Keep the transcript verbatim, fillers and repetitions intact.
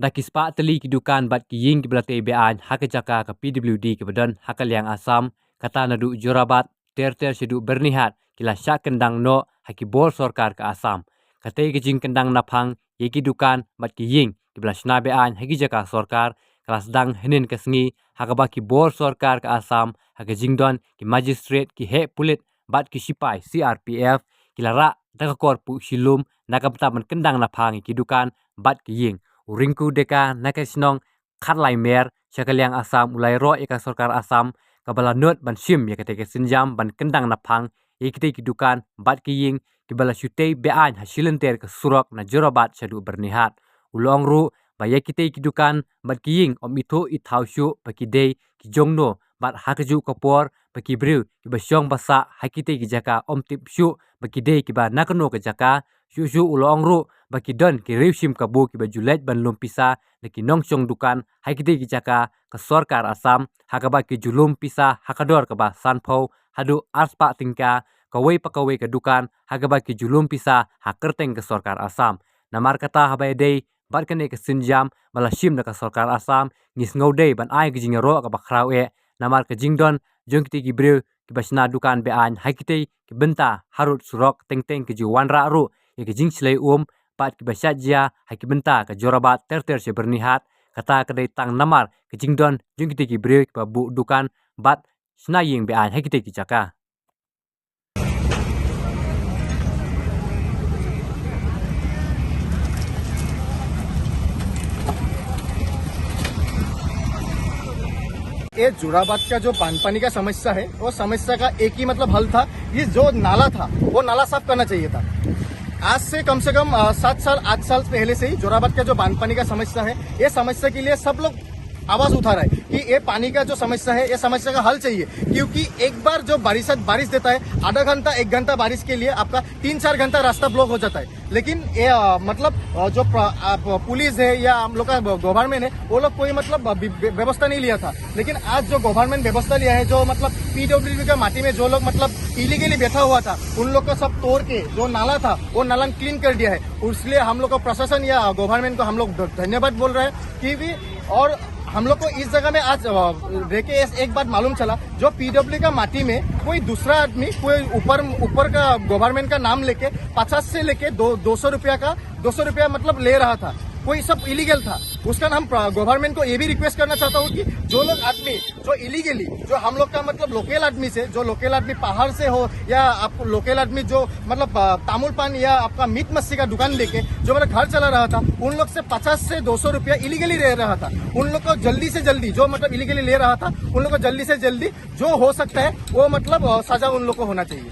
Sa ki spah tylli ki dukan bad ki ïing kiba la tei be-aiñ ha ka jaka ka P W D kaba don ha ka liang Assam, kata naduh Jorabat ter ter shaduh Byrnihat, ki la shah kyndang noh ha ki bor sorkar ka Assam. Katei ka jingkyndang naphang ïa ki dukan bad ki ïing kiba la shna be-aiñ ha ki jaka sorkar ka la sdang hynnin ka sngi, ha kaba ki bor sorkar ka Assam, ha ka jingdon ki magistrate, ki heh pulit bad ki sipai C R P F, ki la rah da ka kor puh shilum na ka bynta ban kyndang naphang ïa ki dukan bad ki ïing. U Rinku Deka na ka shnong Khatlai Mer sha ka liang Assam u la ïaroh ïa ka sorkar Assam kaba la nud ban shim ïa katei ka sienjam ban kyndang naphang ïa kitei ki dukan bad ki ïing kiba la shu tei be-aiñ ha shilynter ka surok na Jorabat shaduh Byrnihat. U la ong ruh ba ïa kitei ki dukan bad ki ïing ym ithuh ithaw shuh ba ki dei ki jongno bad ha kajuh ka por ba ki briew kiba shong ba sah ha kitei ki jaka ym tip shuh ba ki dei kiba na kano ka jaka. Shuh shuh u la ong ruh ba ki don ki riew shim kabu kiba ju leit ban lum pisa na ki nongshong dukan ha kitei ki jaka ka sorkar Assam, ha kaba ki ju lum pisa ha ka dor kaba sanphew haduh arspah tyngka kawei pa kawei ka dukan, ha kaba ki ju lum pisa ha kyrteng ka sorkar Assam. Namar kata, haba ïadei bad kane ka sienjam ba la shim da ka sorkar Assam, ngi sngew dei ban ai ka jingïaroh kaba khraw eh, namar ka jingdon jong kitei ki briew kiba shna dukan be-aiñ ha kitei ki bynta harud surok teng teng ki ju wanrah ruh ïa ka jingshlei um bad kiba shait jia ha ki bynta ka Jorabat ter ter sha Byrnihat. Kata ka dei tang namar ka jingdon jong kitei ki briew kiba buh dukan bad shna ïing be-aiñ ha kitei ki jaka. ये जोराबाट का जो बानपानी का समस्या है, वो समस्या का एक ही मतलब हल था, ये जो नाला था, वो नाला साफ करना चाहिए था। आज से कम से कम, अ, सात साल, आठ साल पहले से ही जोराबाट का जो बानपानी का समस्या है, ये समस्या के लिए सब लोग आवाज उठा रहा है कि ये पानी का जो समस्या है, ये समस्या का हल चाहिए, क्योंकि एक बार जो बारिश, बारिश देता है, आधा घंटा, एक घंटा बारिश के लिए आपका तीन चार घंटा रास्ता ब्लॉक हो जाता है। लेकिन ये, अ, मतलब, अ, जो प्र-, अ, प-, पुलिस है या हम लोग का ग-, गवर्नमेंट है, वो लोग कोई मतलब, अ, बि-, बि-, व्यवस्था नहीं लिया था। लेकिन आज जो गवर्नमेंट व्यवस्था लिया है, जो मतलब पीडब्ल्यूडी का माटी में जो लोग मतलब इलीगली बैठा हुआ था, उन लोग का सब तोड़ के जो नाला था, वो नाला क्लीन कर दिया है। इसलिए हम लोग का प्रशासन या गवर्नमेंट को हम लोग ध-, धन्यवाद बोल रहे हैं कि भी। और हम लोग को इस जगह में आज, अ, रह के ऐस-, एक बात मालूम चला, जो पीडब्ल्यू का माटी में कोई दूसरा आदमी, कोई ऊपर, ऊपर का गवर्नमेंट का नाम लेके पचास से लेके दो, दो सौ रुपया का, दो सौ रुपया मतलब ले रहा था, कोई सब इलीगल था। उसका हम प्र-, गवर्नमेंट को ये भी रिक्वेस्ट करना चाहता हूँ कि जो लोग आदमी, जो इलीगली, जो हम लोग का मतलब लोकल आदमी से, जो लोकल आदमी पहाड़ से हो या आप लोकल आदमी जो मतलब, अ, तामुल पान या आपका मीट मच्छी का दुकान लेके जो मतलब घर चला रहा था, उन लोग से पचास से दो सौ रुपया इलीगली ले रहा था। उन लोग को जल्दी से जल्दी, जो मतलब इलीगली ले रहा था, उन लोग को जल्दी से जल्दी जो हो सकता है वो मतलब, अ, सजा उन लोग को होना चाहिए।